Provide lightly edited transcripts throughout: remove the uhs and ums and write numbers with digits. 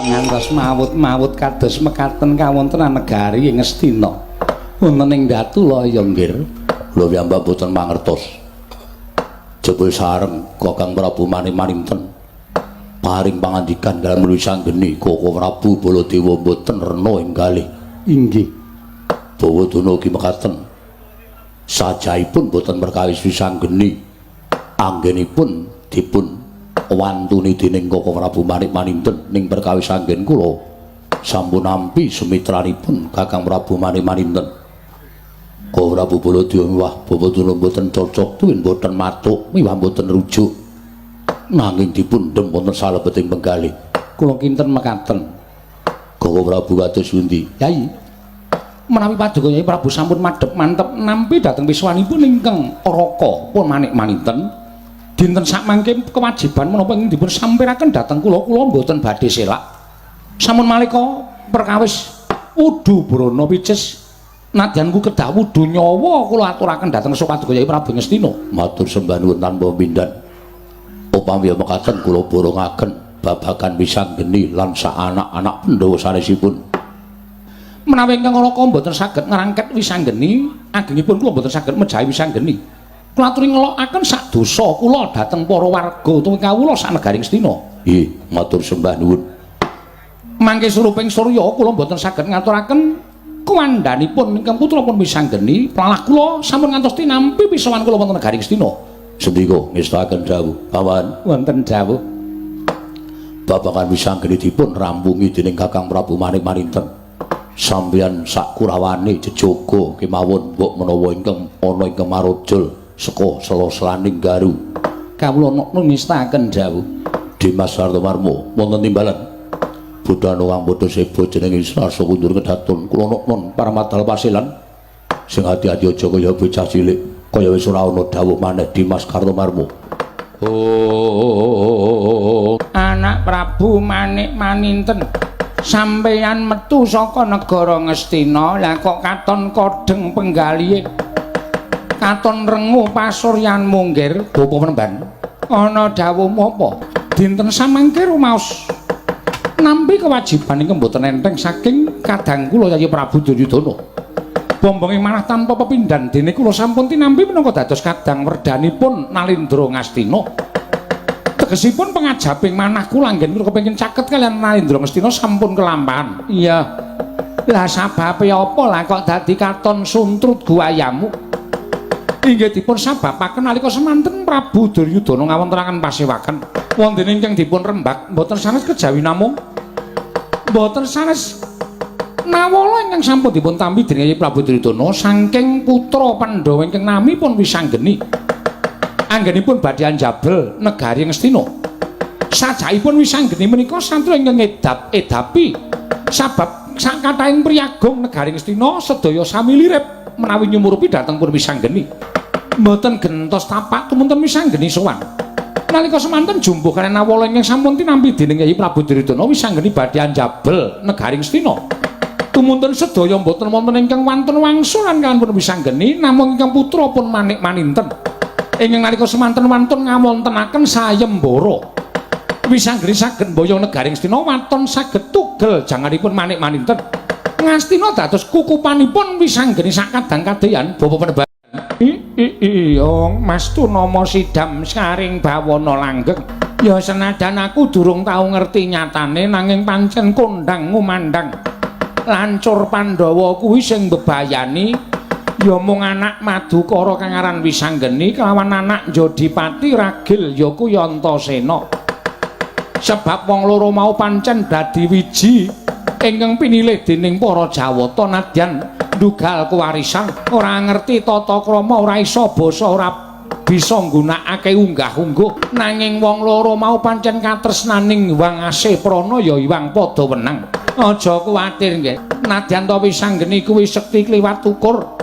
Ngantos mawut-mawut kados mekaten kawontenan negari ing Ngastina. Wonten ing Datulaya nggih. Kula piyambak boten mangertos. Jebul sareng Kakang Prabu Manik Maninten paring pangandikan dalem Wisanggeni Koko Prabu Baladewa boten rena ing galih. Inggih. Bawadana ugi mekaten. Sajaipun boten perkawis Wisanggeni anggenipun dipun wantuni dening Koko Prabu Manik Maninten ning perkawis anggen kula sampun nampi sumitranipun Kakang Prabu Manik Maninten. Koko Prabu Baladewa miwah Bawadana boten cocok tuwin boten matuk miwah boten rujuk nanging dipun dem wonten salebeting penggalih. Kula kinten mekaten. Koko Prabu kados pundi? Yai, menawi paduka Yai Prabu sampun madhep mantep nampi dhateng wiswanipun ingkang Raka pun Manik Maninten, dinten sakmangke kewajiban menapa ingkang dipun sampiraken dhateng kula, kula mboten badhe selak. Sampun malika perkawis wudu brana picis nadyan ku kedah wudu nyawa kula aturaken dhateng paduka Yai Prabu Ngastina. Matur sembah nuwun tanpa pindhan. Upami mekaten kula borongaken babagan Wisanggeni lan sak anak-anak Pandhawa sanesipun. Menawi ingkang Raka mboten saged ngrangket Wisanggeni, agengipun kula mboten saged mejahi Wisanggeni. Kula aturi ngelokaken sak dosa kula dhateng para warga utawi kawula sak negari Ngastina. Nggih, matur sembah nuwun. Mangke suruping surya kula mboten saged ngaturaken kuwandhanipun ingkang putra pun Wisanggeni, plalah kula sampun ngantos tinampi pisowan kula wonten negari Ngastina. Sendika ngestakaken dawuh, Paman. Wonten dawuh. Babagan Wisanggeni dipun rampungi dening Kakang Prabu Manik Maninten. Sampeyan sak kurawane jejaga kemawon mbok menawa ingkang ana ingkang marujul saka sela-selaning garu. Kawula nokno ngestakaken dawuh. Dimas Kartomarmo wonten timbalan. Budhana kang padha seba jenenge Srasa kundur kedaton kula noknon paramadal pasilan. Sing ati-ati aja kaya bocah cilik, kaya wis ora ana dawuh maneh Dimas Kartomarmo. Oh, anak Prabu Manik Maninten, sampeyan metu saka negara Ngastina, lah kok katon kodheng penggalihe, katon renguh pasuryanmu nggir. Bapa Penemban, ana dawuhmu apa? Dinten samangke rumaos nampi kewajiban ingkang boten enteng saking kadang kula Yayi Prabu Duryudana. Bombonge manah tanpa pepindhan dene kula sampun tinampi minangka dados kadang werdanipun Nalindra Ngastina. Tegesipun pengajaping manah kula anggen kula kepengin caket kaliyan Nalindra Ngastina sampun kelampahan. Iya. Lah sababe apa lah kok dadi katon suntrut guayamu? Inggih dipun sababaken nalika semanten Prabu Duryudana ngawontenaken pasewakan. Wonten ingkang dipun rembak mboten sanes kejawi namung mboten sanes nawala ingkang sampun dipun tampi dening Prabu Duryudana saking putra Pandhawa ingkang namipun Wisanggeni. Anggenipun badhe anjabel negari Ngastina. Sajakipun Wisanggeni menika santri ingkang ngedap-edapi sabab sakathahing priyagung negari Ngastina sedaya sami lirip menawi nyumurupi dhateng pun Wisanggeni. Mboten gentos tapak tumunten Wisanggeni sowan. Nalika semanten jumbuh kaliyan nawala ingkang sampun tinampi dening Kyai Prabu Duryudana, Wisanggeni badhe anjabel negari Ngastina. Tumunten sedaya mboten wonten ingkang wantun wangsulan kaliyan pun Wisanggeni, namung ingkang putra pun Manik Maninten. Ingkang nalika semanten wantun ngawontenaken sayembara. Wisanggeni saged mboyong negari Ngastina, waton saged tugel janganipun Manik Maninten. Ngastina dados kukupanipun Wisanggeni sakadang kadeyan. Bapa Penemban. Iya, Mas Tunama sidam saring bawana langgeng. Ya senajan aku durung tau ngerti nyatane, nanging pancen kondang ngumandang. Lancur Pandhawa kuwi sing mbebayani ya mung anak Madukara kang aran Wisanggeni kelawan anak Jodipati ragil ya kuwi Antasena. Sebab wong loro mau pancen dadi wiji ingkang pinilih dening para Jawata, nadyan ndugal kewarisan, ora ngerti tata krama, ora iso basa, ora bisa nggunakake unggah-ungguh, nanging wong loro mau pancen katresnaning Hyang Asih Prana ya Hyang Pada Wenang. Aja kuwatir nggih, nadyan ta Wisanggeni kuwi sekti kliwat ukur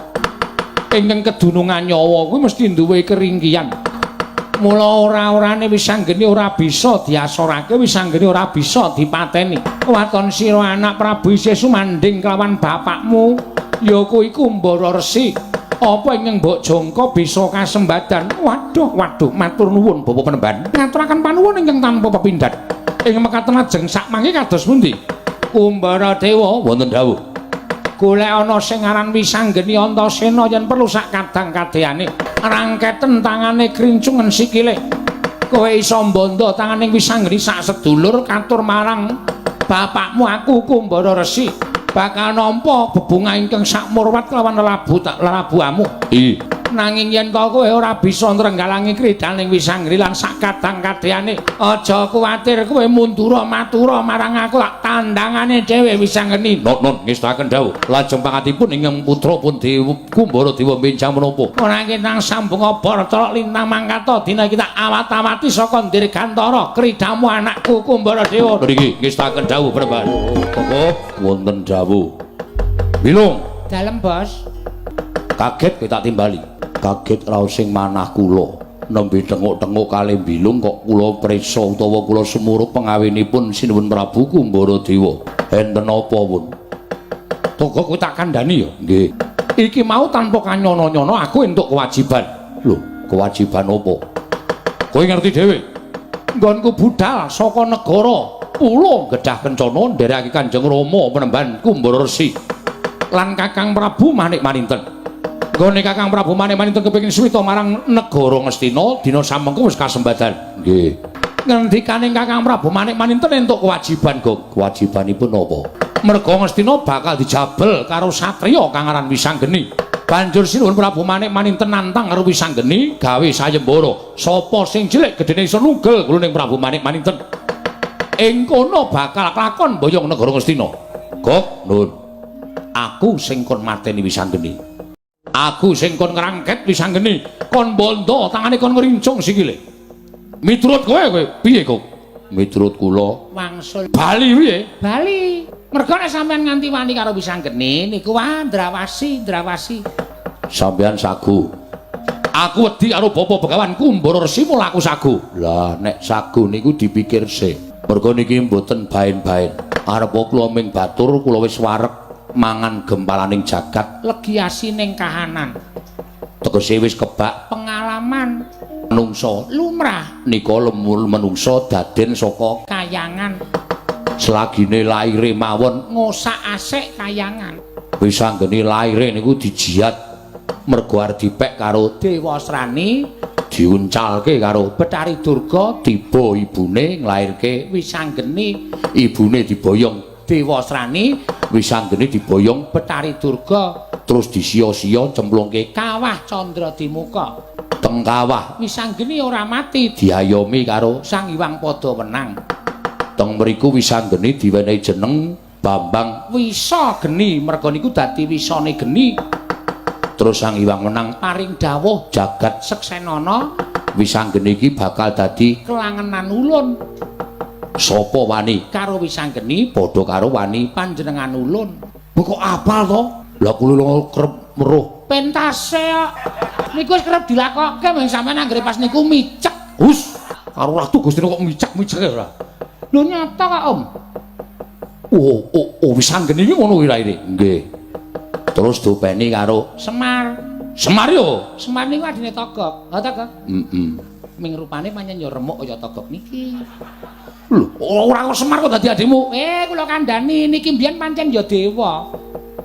ingkang kedunungan nyawa kuwi mesti duwe keringkian. Mula ora-orane Wisanggeni ora bisa diasorake, Wisanggeni ora bisa dipateni. Waton sira anak Prabu isih sumandhing kelawan bapakmu ya kuwi Kumbara Resi. Apa ingkang mbok jangka bisa kasembadan? Waduh, waduh, matur nuwun Bapak Penemban. Ngaturaken panuwun ingkang tanpa pepindhan. Ing mekaten lajeng sak mangke kados pundi? Kumbara Dewa Wonten dawuh. Golek ana sing aran Wisanggeni Antasena yen perlu sak kadang kadeyane. Rangketen tangane krincungen sikile. Kowe iso mbondo tangane Wisanggeni sak sedulur katur marang bapakmu aku Kumbara Resi. Bakal nampa bebungah ingkang sakmurwat kelawan lelabu tak lelabuamu. Ih, Nanging yen to kowe ora bisa nrenggalangi kridaning Wisanggeni lan sak kadang kadeyane, aja kuwatir kowe mundura matura marang aku lak tandangane dhewe Wisanggeni. Nun nun ngestakaken dawuh. Lajeng pangatipun ingkang putra pun Dewa Kumbara Dewa benjang menapa? Ora kinang sambung obor colok lintang mangkata dina iki tak awat-awati saka Dirgantara kridamu anakku Kumbara Dewa. Mriki ngestakaken dawuh Panembahan. Oh, wonten dawuh. Bilung, Dalem, Bos. Kaget kowe tak timbali. Kaget raos sing manah kula. Nembe tenguk-tenguk kalih Bilung kok kula prisa utawa kula sumurup pengawinipun Sinuwun Prabu Kumbara Dewa. Enten apa pun? Togok kowe tak kandhani ya. Nggih. Iki mau tanpa kanyono-nyono aku entuk kewajiban. Lho, kewajiban apa? Kowe ngerti dhewe. Nggonku budal saka negara Pulo Gedah Kencana nderekake Kanjeng Rama Panembahan Kumbara Resi lan Kakang Prabu Manik Maninten. Nggone Kakang Prabu Manik Maninten kepengin suwita marang negara Ngastina dina samengko wis kasembadan. Nggih. Ngendikane Kakang Prabu Manik Maninten entuk kewajiban, Gok. Kewajibanipun apa? Merga Ngastina bakal dijabel karo satriya kang aran Wisanggeni. Banjur Sinuwun Prabu Manik Maninten nantang karo Wisanggeni gawe sayembara. Sapa sing cilik gedene iso nugel guluning Prabu Manik Maninten. Ing kono bakal klakon boyong negara Ngastina. Gok, nun. Aku sing kon mateni Wisanggeni. Aku sing kon ngrangket Wisanggeni, kon bondo tangane kon ngrincung sikile. Miturut kowe kowe piye, Gok? Miturut kula Wangsul bali piye? Bali. Mergo nek sampean nganti wani karo Wisanggeni niku wah ndrawasi, ndrawasi. Sampean sagu. Aku wedi karo Bapak Begawan Kumbara Resi mula aku sagu. Lah nek sagu niku dipikir sik. Mergo niki mboten baen-baen. Arep kula ming batur kula wis wareg mangan gempalaning jagat, Legi asining kahanan, tegese wis kebak pengalaman menungsa lumrah nika lemul menungsa daden saka kayangan, selagine laire mawon ngosak asik kayangan. Wisanggeni laire niku dijiat mergo arep dipek karo Dewasrani diuncalke karo Betari Durga tiba ibune nglairke Wisanggeni, ibune diboyong Dewasrani Wisanggeni diboyong Betari Durga terus disia-sia cemplungke kawah Candra Dimuka. Teng kawah Wisanggeni ora mati diayomi karo Sang Hyang Pada Wenang. Teng mriku Wisanggeni diwenehi jeneng Bambang Wisa Geni merga niku dadi wisane geni. Terus Sang Hyang Wenang paring dawuh jagat seksenana Wisanggeni iki bakal dadi kelangenan ulun. Sapa wani karo Wisanggeni padha karo wani panjenengan ulun. Kok apal to? Lah kula kerep meruh pentase kok. Niku wis kerep dilakokke mung sampean anggere pas niku micek. Hus, karo Ratu Gustina kok micek-micek ora. Lho nyata kok, Om. Oh, oh, oh Wisanggeni iki ngono kuwi raine. Nggih. Terus dopeni karo Semar. Semar yo. Semar niku adine Togok. Ha Togok? Heeh. Ming rupane pancen yo remuk kaya Togok niki. Lho, ora kok Semar kok dadi adimu? Kula kandhani niki mbiyen pancen ya dewa.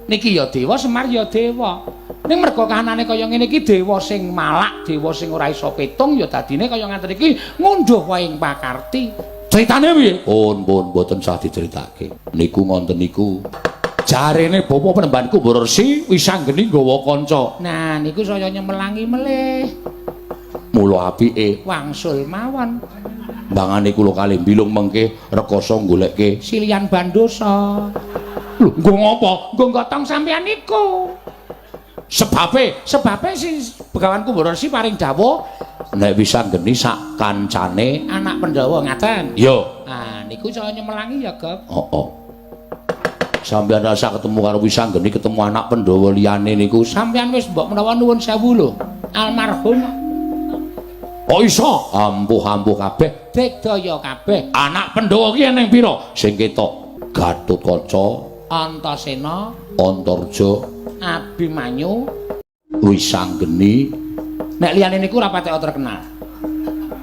Niki ya dewa, Semar ya dewa. Ning merga kahanane kaya ngene iki dewa sing malak, dewa sing ora iso petung ya dadine kaya ngaten iki ngunduh wae ing pakarti. Critane piye? Pun pun mboten sah diceritake. Niku ngonten niku. Jarene Bapak Panembahan Kumbara Resi Wisanggeni nggawa kanca. Nah niku saya nyemelangi melih. Mula apike wangsul mawon. Mbangane kula kalih bilung mengke rekoso goleke silian bandosa. Lho, nggo ngopo? Nggo gotong sampeyan niku. Sebabe, sebabe si Begawan Kumbara Resi paring dawuh nek Wisanggeni sak kancane anak Pandhawa ngaten. Iya. Ah niku saya nyemelangi ya, Gop. Heeh. Sampeyan rasa ketemu karo Wisanggeni, ketemu anak Pandhawa liyane niku sampeyan wis mbok menawa nuwun sewu lho. Almarhum. Kok iso? Ampuh-ampuh kabeh, digdaya kabeh. Anak Pandhawa ki eneng pira? Sing ketok Gatotkaca, Antasena, Antarja, Abimanyu, Wisanggeni. Nek liyane niku ora patek terkenal.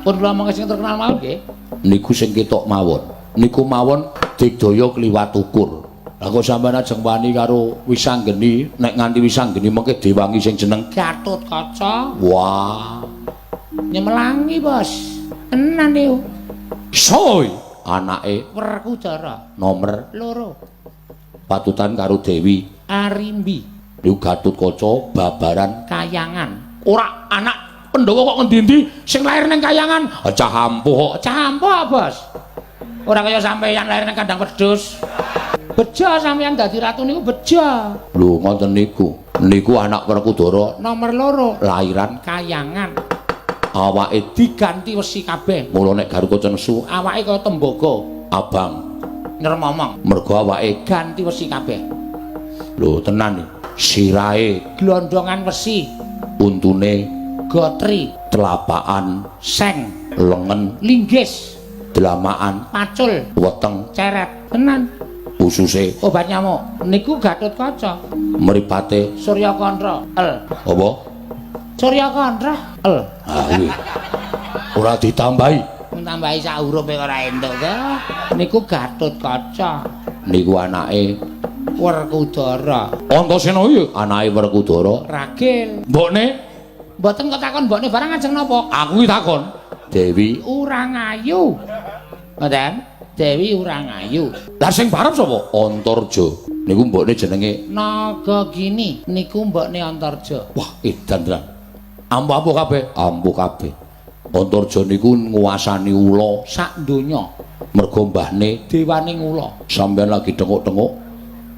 Pun kula omong sing terkenal mawon nggih. Niku sing ketok mawon. Niku mawon digdaya kliwat ukur. Lah kok sampeyan ajeng wani karo Wisanggeni, nek nganti Wisanggeni mengke diwangi sing jeneng Gatotkaca. Wah, nyemelangi, Bos. Tenan niku. Soy, anake Werkudara nomer 2. Patutan karo Dewi Arimbi. Niku Gatotkaca babaran Kayangan. Ora anak Pandhawa kok ngendi-endi sing lair ning Kayangan. Cah ampuh kok. Cah ampuh, Bos. Ora kaya sampeyan lair ning kandang wedhus. Bejo sampeyan dadi ratu niku bejo. Lho ngoten niku. Niku anak Werkudara nomor 2 lairan Kayangan. Awake diganti wesi kabeh. Mula nek Gatotkaca nesu awake kaya tembaga abang nyermomong. Mergo awake ganti wesi kabeh. Lho tenan iki. Sirahe glondongan wesi, untune gotri, telapakan seng, lengen, linggis, dlamakan, pacul, weteng, ceret. Tenan. Ususe obat nyamuk niku Gatotkaca. Mripate Suryakandra el. Apa? Suryakandra el. Ha kuwi. Ora ditambahi. Tambahi sak hurufe ora entuk to. Niku Gatotkaca. Niku anake Werkudara. Antasena iki anake Werkudara. Ragil. Mbokne mboten kok takon mbokne barang ajeng napa? Aku iki takon. Dewi Urangayu. Ngoten? Dewi Urangayu. Lah sing barep sapa? Antarja. Niku mbokne jenenge Nagagini. Niku mbokne Antarja. Wah, edan tenan. Ampuh-ampuh kabeh, ampuh kabeh. Antarja niku nguwasani ula sak donya. Mergo mbahne dewaning ula. Sampeyan lagi tenguk-tenguk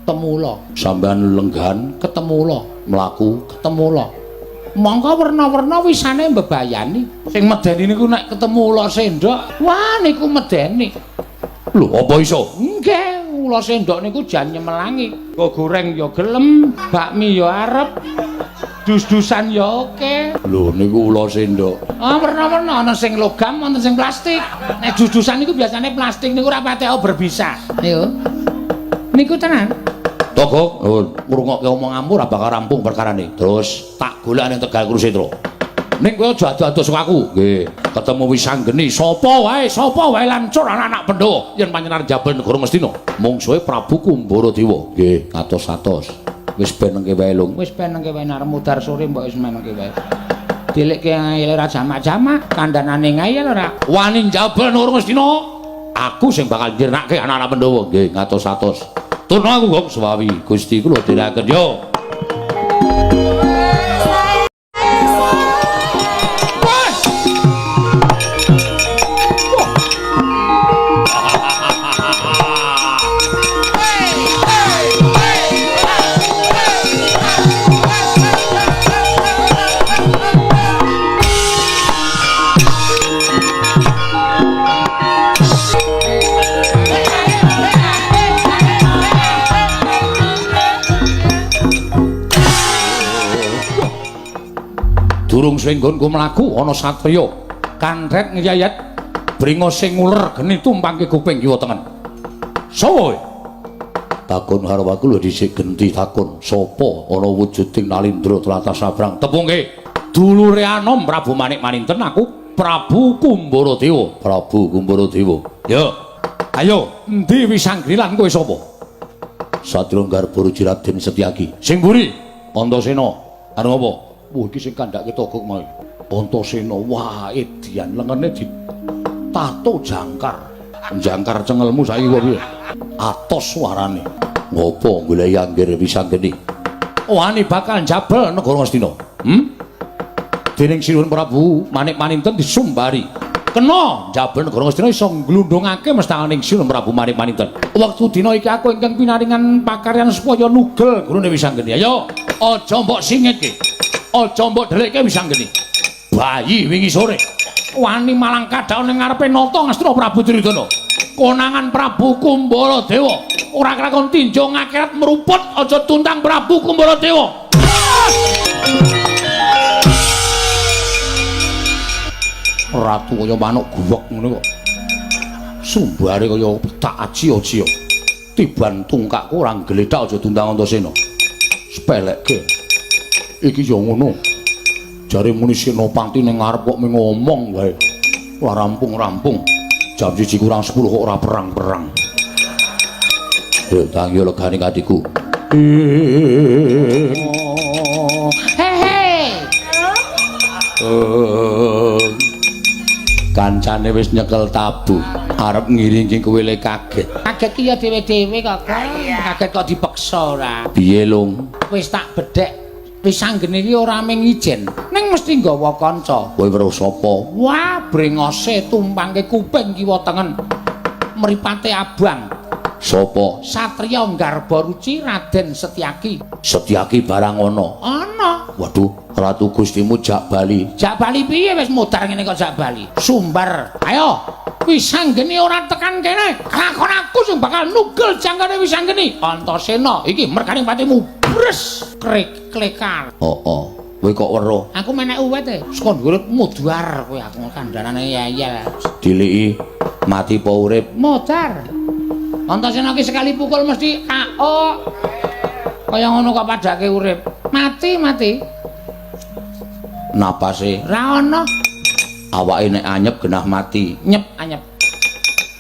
ketemu ula. Sampeyan lenggahan ketemu ula, mlaku ketemu ula. Mongko werna-werna wisane mbebayani. Sing medeni niku nek ketemu ula sendok, wah niku medeni. Lho, apa iso? Nggih, ula sendok niku jan nyemelangi. Go goreng ya gelem, bakmi ya arep, dus-dusan ya oke. Lho, niku ula sendok. Ah, werna-werna ana sing logam, wonten sing plastik. Nek dus-dusan niku biasane plastik niku ora patek berbisa. Niku. Niku tenan. Togok, ngrungokke omonganmu ora bakal rampung perkarane. Terus tak golek ning Tegal Kurusetra. Ning kowe aja ado-ado saka aku. Nggih, ketemu Wisanggeni, sapa wae lancur anak-anak Pandhawa yen panjenengan jabel negara Ngastina. Mungsuhe Prabu Kumbara Dewa. Nggih, atos-atos. Wis ben nengke wae, Lung. Wis ben nengke wae arep mudhar sore mbok wis menengke wae. Dilikke ngayal ora jamak-jamak, kandhanane ngayal ora. Wani jabel negara Ngastina, aku sing bakal nyirnake anak-anak Pandhawa. Nggih, atos-atos. Turno aku kok suwawi Gusti kula dherekaken yo. Durung suwe nggonku mlaku ana satriya kandhet ngeyayat bringose nguler geni tumpangke kuping kiwa tengen. Sapa kowe? Takon karo aku lho dhisik genti takon sapa ana wujuding Nalindra tlatah Sabrang. Tepungke dulure anom Prabu Manik Maninten aku Prabu Kumbara Dewa. Prabu Kumbara Dewa. Yo. Ayo, endi Wisanggeni lan kowe sapa? Satria Garba Ruci Raden Setyaki. Sing mburi Antasena. Anu apa? Wah, iki sing kandhake Togok mau. Antasena, wah edian lengene ditato jangkar. Jangkar cengelmu saiki kok piye? Atos suarane. Ngopo goleki anggir Wisanggeni? Wani bakal njabel negara Ngastina. Dening Sinuwun Prabu Manik Maninten disumbari. Kena njabel negara Ngastina iso nglundungake mestakaning Sinuwun Prabu Manik Maninten. Wektu dina iki aku ingkang pinaringan pakaryan supaya nugel gurune Wisanggeni. Ayo, aja mbok singitke. Aja mbok dhelekke Wisanggeni. Bayi wingi sore wani malang kadhaon ning ngarepe nata Ngastina Prabu Duryudana. Konangan Prabu Kumbara Dewa. Ora kelakon tinjo ngakirat meruput aja tuntang Prabu Kumbara Dewa. Ratu kaya manuk guwek ngono kok. Sumbare kaya tak aji-aji. Tiban tungkakku ora gledak aja tuntang Antasena. Sepelekke. Iki ya ngono. Jare muni Senopati ning ngarep kok mung ngomong wae. Ora rampung-rampung. Jam 1:50 kok ora perang-perang. Yo tangi legane atiku. Hehe. Kancane wis nyekel tabu, arep ngiringi kowe le kaget. Kaget ki ya dhewe-dhewe kok. Kaget kok dipeksa ora. Piye, Lung? Wis tak bedhek. Wisanggeni iki ora mung ijen, ning mesti nggawa kanca. Kowe weruh sapa? Wah, brengose tumpangke kuping kiwa tengen. Mripate abang. Sapa? Satriya Garbaruci Raden Setyaki. Setyaki barang ana. Ana. Waduh, Ratu Gustimu jak bali. Jak bali piye wis mudar ngene kok jak bali? Sumbar. Ayo, Wisanggeni ora tekan kene. Lakon aku sing bakal nugel jangkane Wisanggeni. Antasena, iki mergane patimu. Bres, krek klekar. Heeh. Kowe kok weruh? Aku menek uwet e. Saka dhuwur mudar kowe aku kandhanane yeyel. Diliki mati apa urip? Mudar. Antasena ki sekali pukul mesti KO. Kaya ngono kok padake urip. Mati mati. Napase ra ono. Awake nek anyep genah mati. Nyep anyep.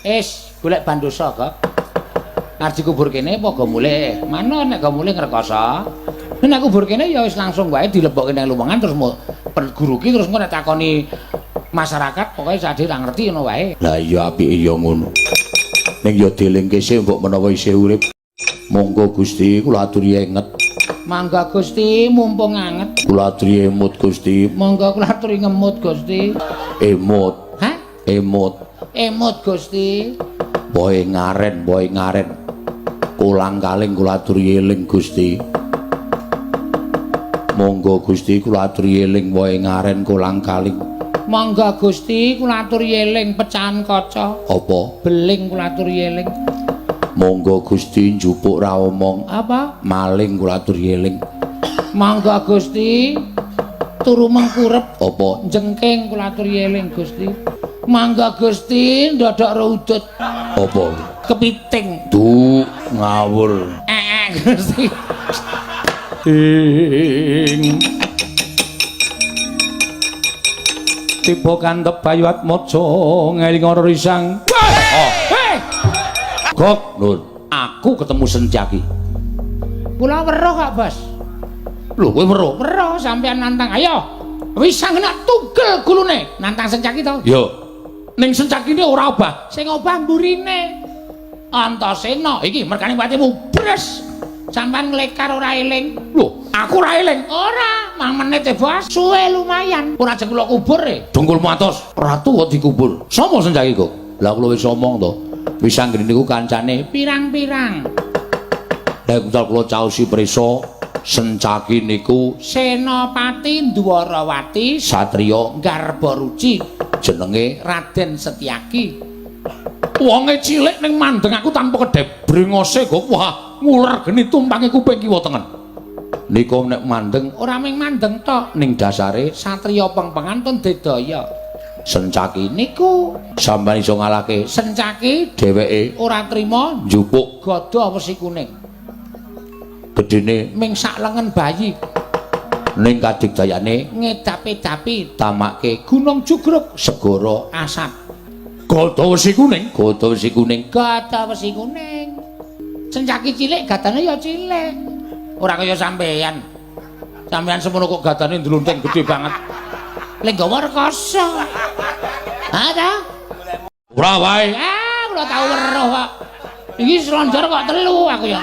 Wis, golek bandosa kok. Arep dikubur kene apa go mulih? Mano nek go mulih ngrekoso. Nek kubur kene ya wis langsung wae dilebokke nang luwengan terus guru ki terus engko nek takoni masyarakat pokoke sadhe ra ngerti ngono wae. Lah iya apike ya ngono. Ning ya dielingke sik mbok menawa isih urip. Monggo Gusti kula aturi enget. Mangga Gusti mumpung anget. Kula aturi emut Gusti. Monggo kula aturi ngemut Gusti. Emut. Hah? Emut. Emut Gusti. Boe ngaren, boe ngaren. Kolang kaling kula aturi eling Gusti. Monggo Gusti kula aturi eling wae ngaren kolang kaling. Monggo Gusti kula aturi eling pecahan kaca. Apa? Beling kula aturi eling. Monggo Gusti njupuk ra omong. Apa? Maling kula aturi eling. Monggo Gusti turu mengkurep. Apa? Jengking kula aturi eling Gusti. Monggo Gusti ndodok rudut. Apa? Kepiting. Du ngawur. Gusti. Ing tiba kantep Bayu Atmaja ngeling ora risang. Oh. Hei. Gok, Nur. Aku ketemu Sencaki. Kula weruh kok, Bos. Lho, kowe weruh? Weruh sampean nantang. Ayo. Wisang kena tugel gulune. Nantang Sencaki to? Yo. Ning Sencakine ora obah. Sing obah mburine. Antasena iki mergane patimu. Bres. Sampean nglekar ora eling. Lho, aku ora eling. Ora, mang menit e, Bos. Suwe lumayan. Ora jeng kula kubur e. Dengkulmu atos. Ratu kok dikubur. Sapa Sencaki kok? Lah kula wis omong to. Wisanggeni niku kancane pirang-pirang. Lah misal kula caosi prisa Sencaki niku Senopati Ndwarawati Satriya Garbaruci jenenge Raden Setyaki. Wonge cilik ning mandeng aku tanpa kedhep brengose kok wah nguler geni tumpange kuping kiwa tengen. Nika nek mandeng ora mung mandeng tok, ning dasare satriya pengpengan tun dedaya. Sencaki niku sampeyan iso ngalahke Sencaki dheweke ora trima njupuk gada wesi kuning. Gedene ming sak lengen bayi ning kadigdayane ngedapi-dapi tamake Gunung Jugruk segara asap. Gada wesi kuning, gada wesi kuning, gada wesi kuning. Sencaki cilik gadane ya cilik. Ora kaya sampeyan. Sampeyan semono kok gadane ndlunting gedhe banget. Lek nggawa rekoso. Ha ta? Ora wae. Ah, kula tau weruh kok. Iki slonjor kok telu aku ya.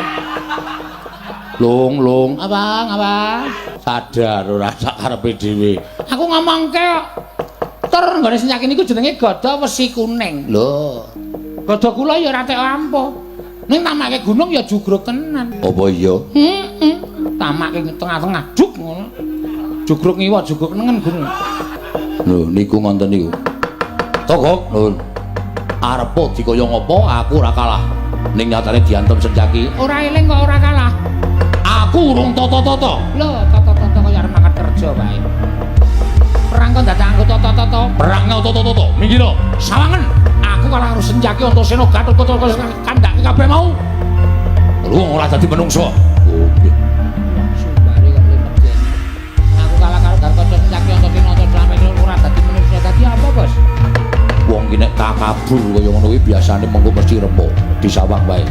Lung, lung. Abang, abang. Sadar ora sak karepe dhewe. Aku ngomongke kok. Tur nggone Sencaki niku jenenge gada wesi kuning. Lho, gada kula ya ora tek ampuh. Ning tamake gunung ya jugruk tenan. Apa iya? Heeh. Tamake tengah-tengah juk ngono. Jugruk ngiwa, jugruk nengen gunung. Lho, niku ngonten niku. Togok, lho. Arepa dikaya ngapa aku ora kalah. Ning nyatane diantem Sencaki. Ora eling kok ora kalah. Aku urung tata-tata. Lho, tata-tata kaya arep mangkat kerja wae. Perang kok dadak anggo tata-tata. Perang tata-tata. Minggir. Sawangen. Aku kalah karo Sencaki Antasena Gatotkaca kandhake kabeh mau. Lho ora dadi menungso. Oke. Sumbare kok lemedeni. Aku kalah karo Gatotkaca Sencaki Antasena sampe ora dadi menungso. Dadi apa, Bos? Wong ki nek takabur kaya ngono kuwi biasane mengko mesti remuk disawang wae.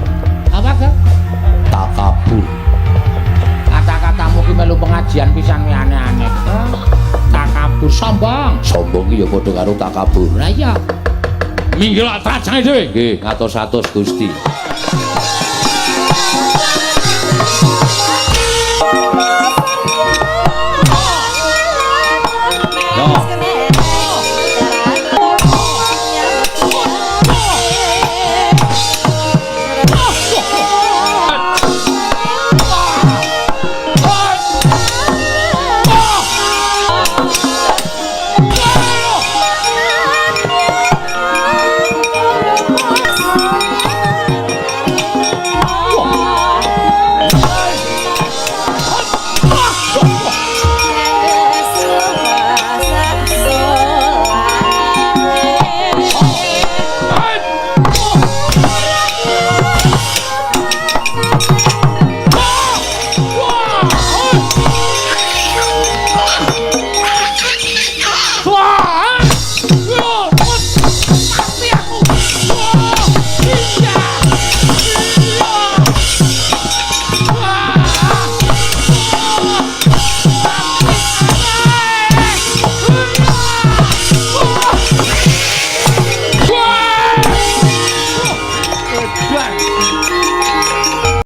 Apa ke? Takabur. Kata-katamu ki melu pengajian pisan kuwi aneh-aneh. Takabur sombong. Sombong ki ya padha karo takabur. Lah iya. Minggir trajange dhewe. Nggih, ngatos-atos Gusti.